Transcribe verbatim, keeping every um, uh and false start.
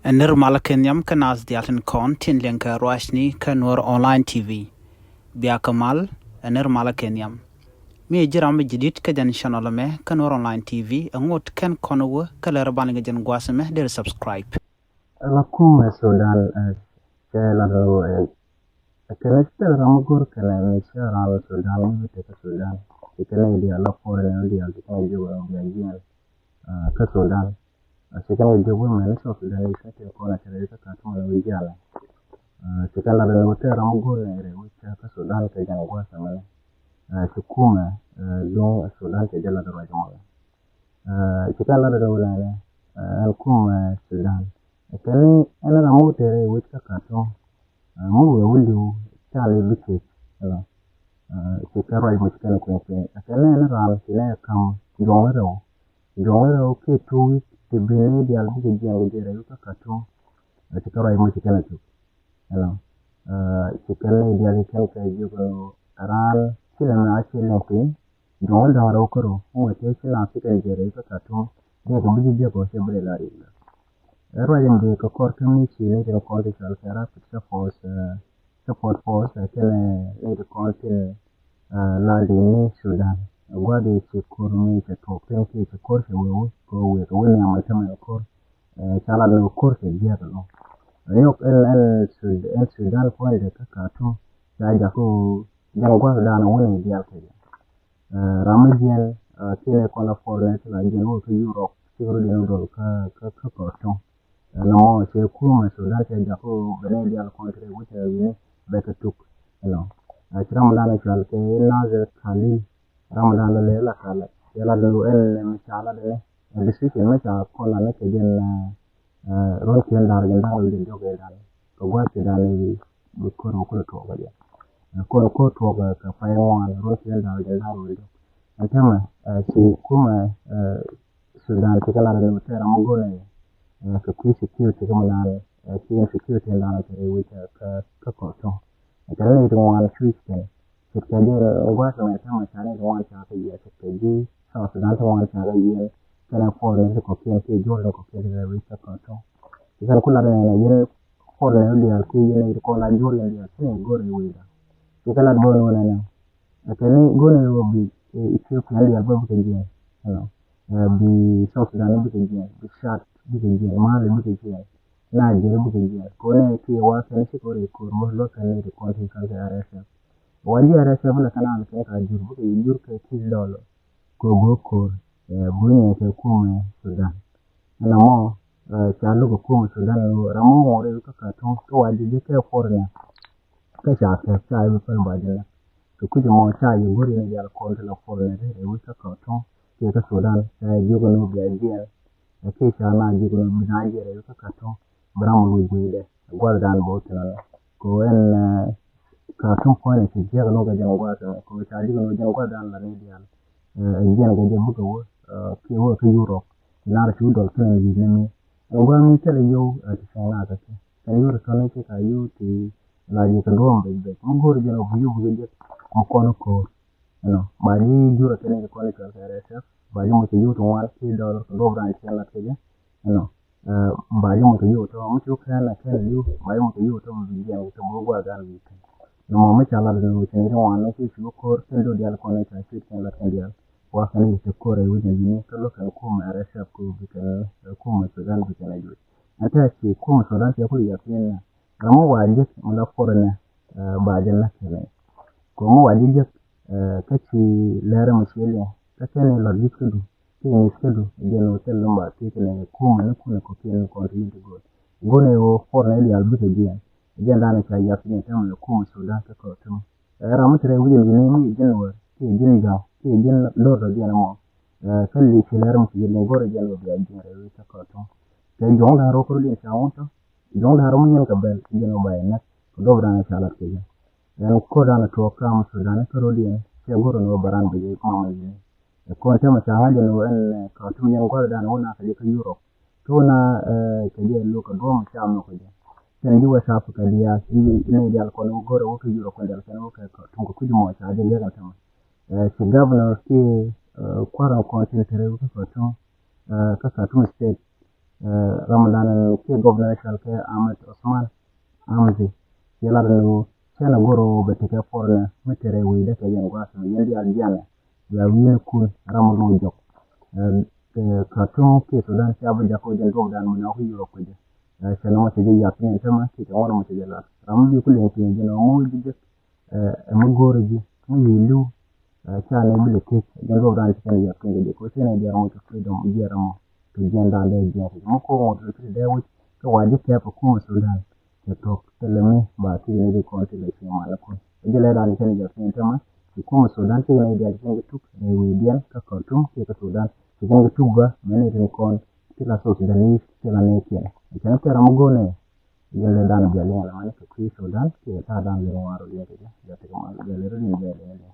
Ɛ nir malä kɛ nhiam kä naath diaal tin kɔn tin liɛŋkɛ ruacni kä Nuɔr Online T V. Bia kɛ mal, ɛ nir malä kɛ nhiam. Mi ɛ ji̱ ram mi ji̱ di̱t kä jɛn channel ɛmɛ kä Nuɔr Online T V, ɛ ŋot kɛn kɔn wä kä lɛr ban liŋ jɛn gua̱a̱th ɛmɛ, deri subscribe. Ala kumɛ Sudan, ɛ, cɛ la rɛ wä, ɛ, ɛ kɛnɛ cɛ ram mi go̱r kɛnɛ mi cɛ ram Sudan mi bi tekɛ Sudan. Ci kɛnɛ diaal la puɔr ni diaal ci kɛnɛ jiök ram bia jiɛn, ɛ, kä Sudan. Ɛ, ci kɛnɛ jiök wä mɛn South Sudan ni cɛ kɛ kɔn a cɛ rɛ kä Khartoum ni wä jial. Ɛ, ci kɛnɛ la rɛ wä tɛ ram mi go̱r ni rɛ wä cɛ kä Sudan kɛ jɛn gua̱a̱th ɛmɛ ni. Ɛ, ci kumɛ, ɛ, duŋ Sudan cɛ jɛ la rɛ wä jɛ mɔ. Ɛ, ci kɛn lat rɛw nɛnɛ, ɛ, ɛn kum, ɛ, Sudan. Ɛ, kɛn ni ɛn ram muk tɛɛrɛ wi̱c kä Khartoum. Ɛ, muk wɛ wä li̱w cal i̱ bi kec, you know. Ɛ, ci kɛn ruac muk ci kɛn kuɛn kuɛn. Ɛ, kɛn ni ɛn ram ci nɛ kam juɔ̱ŋ rɛw. Juɔ̱ŋ rɛw kiɛ two week ti bi ni diaal bikɛ jiɛn kɛ jɛ rɛw kä Khartoum. Ɛ, ci kɛn ruac muk ci kɛn tuk. You know. Ɛ, ci kɛn ni diaal ci kɛn kɛ jiök ni raan ci lɛ na ci lɛ piny. Juɔ̱ŋ da̱ŋ rɛw kärɔ̱, ŋuɔ̱t tëë ci naath ci kɛn jiɛn rɛy kä Khartoum, dee kɛ bi ji̱ jiäk ɔ cɛ bi rɛy la riɛk la. Ɛ ruac in dee kɛ kɔr kä mi ci ni tin kɔn ti cɔal kɛ Rapid Support, ɛ, Support Force, ɛ, kɛnɛ ni ti kɔn tin, ɛ, la di ni Sudan. Ɛ gua̱th dee ci ko̱r mi cɛ tuɔɔk tin kiɛ ci ko̱r cɛ wee wee, kɛ wee kɛ wee ni amɛ tämɛ kɛ ko̱r, ɛ, ca la ni kɛ ko̱r cɛ jiäk ɛlɔ̱ŋ. Ɛ nyɔk ɛn, ɛn Sud-, ɛn Sudan puɔ̱nydɛ kä Khartoum, ca jakä jɛn gua̱th dan wä ni diaal kɛ jɛ. Ɛ, ram mi jiɛn, ɛ, kɛnɛ kɔn la foreigner ti la jiɛn wä kä Europe, ci rɔ diɛn wä dɔl kä, kä, kä Khartoum. Ɛ, nɔmɔ cɛ kumɛ Sudan cɛ jak wä bɛ nɛ diaal kɔn ti rɛ wä cɛ wi̱ni bɛ kɛ tuk. Ɛnɔ. Ɛ, ci ram dan cɔal kɛ Nazir Khalil, ram dan lɛ la kala. Yɛ la dun ɛn mi ca la dɛ, ɛ, decision mi ca kɔn la ni kɛ jɛn, ɛ, Ɛ, ruɔ̱n kiɛn da̱r jɛn da̱r wä jɛn diɔk kɛ da̱r. Kɛ gua̱th kɛ da̱r ni bi ko̱r wä kulɛ tuɔk kɛ jɛ. Ɛ, ko̱r ko̱r tuɔk kɛ, kɛ pay ŋuan ruɔ̱n kiɛn da̱r jɛn da̱r wä jɛn diɔk. Ɛn tämɛ, ɛ, ci kumɛ, ɛ, Sudan ci kɛ lar ni tɛr am go̱n ɛ, ɛ, kɛ kui̱ security kɛ mi naan, ɛ, ci insecurity naan kɛ rɛy wi̱c kɛ, kɛ, kɛ Khartoum. Ɛ, kɛ rɛy ti ŋuan cui̱c kɛn. Ce̱tkɛ ji̱ gua̱a̱th mɛ täämɛ ca ni ti ŋuan ca kɛ yiɛn, ce̱tkɛ ji̱ South Sudan ti ŋuan ca kɛ yiɛn. Kɛnɛ puɔl ni ti kɔ̱kiɛn kiɛ juɔl ni kɔ̱kiɛn ti kɛ wi̱c kä Khartoum. Ci kɛn ku lat nɛnɛ yɛn puɔl ni diaal kiɛ yɛn ti kɔn la juɔl ni diaal kiɛ go̱r ni wi̱i̱da. Ci kɛ lat go̱r ni wä nɛnɛ. Ɛ kɛn ni go̱r ni wä bi, ɛ, Ethiopia ni diaal bä bikɛ jiɛn. You know. Ɛ, bi South Sudan bikɛ jiɛn, bi Chad bikɛ jiɛn, Mali bikɛ jiɛn. Nigeria bikɛ jiɛn. Kɔn ni kiɛ wa kɛn ci kɔn ri ko̱r wä luɔt kɛn ni ti kɔn ti kal kɛ R S F. Wa ji̱ R S F la kɛn an kɛ ka jur bikɛ jur kɛ ti dɔl. Kɛ go̱o̱k ko̱r, ɛ, bunyɛ kɛ kumɛ Sudan. Ɛn ɛmɔ, ɛ, ca luk kɛ kumɛ Sudan ɛ ram mɔ ŋuɔr i̱ kä Khartoum kä wa ji̱ ji̱ kɛ foreigner. Kä ca kɛ ca i̱ bi päl ba ji̱ lɛ. Kɛ kui̱c ɛmɔ ca i̱ go̱r i̱ ni diaal kɔn ti la foreigner ɛ wi̱c kä Khartoum kiɛ kä Sudan ca i̱ ji̱ kɛ ni wä bia jiɛn. Ɛ kiɛ ca na ji̱ kɛ ni wä bi na jiɛn ɛ wi̱c kä Khartoum bi ram wä gui̱dɛ. Gua̱th dan bä wä thin ala. Kɛ ɣöö ɛn, ɛ, Khartoum puɔ̱nyɛ ci jiäk ɛn wä kɛ jɛn gua̱th ɛmɛ. Kɛ ɣöö ca ji̱ kɛn wä jɛn gua̱th dan la ni diaal. Ɛ, ɛ jiɛn kɛ jɛ bikɛ wä, ɛ, kiɛ wä kä Europe. Ci nar ci wä dɔl kɛn wi̱i̱ ni mi. Ɛ gua̱th mi thilɛ yio̱w, ɛ, ti cieŋ na kɛ kɛ. Kɛn yio̱w ti tɔ̱ni ci ka yio̱w ti la ji̱ kɛ duɔ̱ɔ̱m bec bec. Mi go̱o̱r jɛn wä bi yio̱w bikɛ jek. Mi kɔn ko̱o̱r. You know, ba ji̱ jur a kɛn i̱ kɔn i̱ cɔl kɛ R S F, ba ji̱ mɔ ci yio̱w ti ŋuan ti dɔl kɛ duɔ̱ɔ̱p ran cɛ lat kɛ jɛ. You know, ɛ, ba ji̱ mɔ ci yio̱w tɔ mi ci wä kɛn a kɛn a li̱w, ba ji̱ mɔ ci yio̱w tɔ mi bi jiɛn kɛ bä gua̱a̱ gan wi̱i̱ kɛn. Nɔmɔ mi ca lat ni wä cin i̱ ti ŋuan ni ci ci wä ko̱r kɛn do̱ diaal kɔn i̱ ca ci kɛn lat kɛn diaal. Wa kɛn i̱ ti ko̱r ɛ wi̱c ni ji̱ ni kä luɔk kɛn kumɛ R S F kɛ bi kɛn, ɛ, kumɛ Sudan bi kɛn a juɔc. Ɛn tɛ ci kumɛ Sudan cɛ kul yɛ piny ni. Ram mi wa ji̱ mi la foreigner, ɛ, ba ji̱ la kɛn i̱. Kɛ mi wa ji̱ ji̱ Ɛ, kä ci lɛrɛ mi ciɛ liɛŋ kä kɛn i̱ lɔt ji̱th kädu kä i̱ mi̱th kädu. Jɛn ɣöö thil lum ba thiec kɛnɛ kumɛ ni kunɛ kɔ̱kiɛn ni kɔn ti yin ti go̱o̱r. Go̱o̱r ni ɣöö puɔr ni diaal bikɛ jiɛn. Jɛn danɛ ca yath ni tɛmɛ ni kumɛ Sudan kä Khartoum. Ɛ, ram mi ti rɛy wi̱c in ji̱n ni mi ji̱n wär kiɛ ji̱n ja̱ŋ kiɛ ji̱n lor tɔ jiɛn ɛmɔ. Ɛ, kä li ci lɛrɛ mi ci ji̱n go̱o̱r jɛn ɣöö bia jiɛn rɛy wi̱c kä Khartoum. Kɛ juɔ̱ŋ da̱ŋ rɔ kɔr diɛn ca ŋuɔ̱t tɔ. Juɔ̱ŋ da̱ŋ rɔ mi yɛn kɛ bɛl jiɛn ɣöö ba yɛ nɛk kɛ duɔ̱p da̱ŋ ca lat kɛ jiɛn. Ɛn ko̱r dan tuɔɔk kam Sudan kä rodiɛn cɛ go̱r ni wä bä ran bɛ jɛ mama yini. Ɛ kɔn tɛmɛ ca ŋa̱c jɛ ni wä ɛn, ɛ, Khartoum yɛn gua̱th dan wä na kɛ jɛ kä Europe. Kä wä na, ɛ, kɛ jɛ lo̱k kɛ duɔ̱ɔ̱m ca mɔ kɛ jɛ. Kɛn ji̱ West Africa diaal ji̱ ni diaal kɔn wä go̱r wä kä Europe kɔn diaal kɛn wä kɛ Khartoum kɛ kui̱c mɔ ca jɛ liɛk ɛn tɛmɛ. Ɛ, ci governor kiɛ, ɛ, kua̱r ɛn kɔn tin tɛrɛ wä kä Khartoum, ɛ, kä Khartoum state. Ɛ, ram dan kiɛ governor cɔal kɛ Ahmed Osman Amzi, cɛ lat ni cɛn a goro bɛ tekɛ pɔr nɛ mi tɛrɛ wi̱i̱dɛ kɛ jɛn gua̱a̱th mi yɛn diaal jianɛ bia wi̱i̱ni kun ram lo jɔk. Ɛ, ɛ, Khartoum kiɛ Sudan ca bɛ jakɔ jɛn duɔk dan mi na ku yɔrɔ kujɛ. Ɛ, cɛn mɔ cɛ jɛ yak ni tɛmɛ kiɛ cɛ ŋɔr mɔ cɛ jɛ lat ram mi bi ku liŋ kiɛ jɛn ŋu bi jɛ ɛ mi go̱o̱rä ji̱ mi wi̱i̱ li̱w. Ca nɛ bi lɛ thiec jɛn ruɔk raan ci kɛn yɔt kɛn kɛ jɛ ko ci nɛ diɛr mɔ kɛ freedom jiɛr mɔ kɛ jiɛn raan dee jiɛn kɛ mɔ ko ŋot kɛ dee wi̱c kɛ wa ji̱ kɛp ɛ kumɛ Sudan. Cɛ thok thilɛ mi ba thiec ni di kɔn thilɛ ci mal kun jɛ lɛ raan ci kɛn yɔt kɛn tämɛ ci kumɛ Sudan ci nɛ diɛr ci kɛn kɛ tuk rɛy wi̱i̱ diɛn kä Khartoum kiɛ kä Sudan ci kɛn kɛ tuk bä mɛn itin kɔn thilɛ South Sudanese thilɛ nɛ kiɛn. Cɛn kɛ ram mi go̱o̱r nɛ Jɛn lɛ dan biɛl yɛn lamani kɛ kui̱ Sudan kiɛ ta̱a̱ dan lɛ ŋuan rɔ liɛŋ kɛ jɛ jɛ tekɛ mal biɛl rɔ din biɛl yɛn.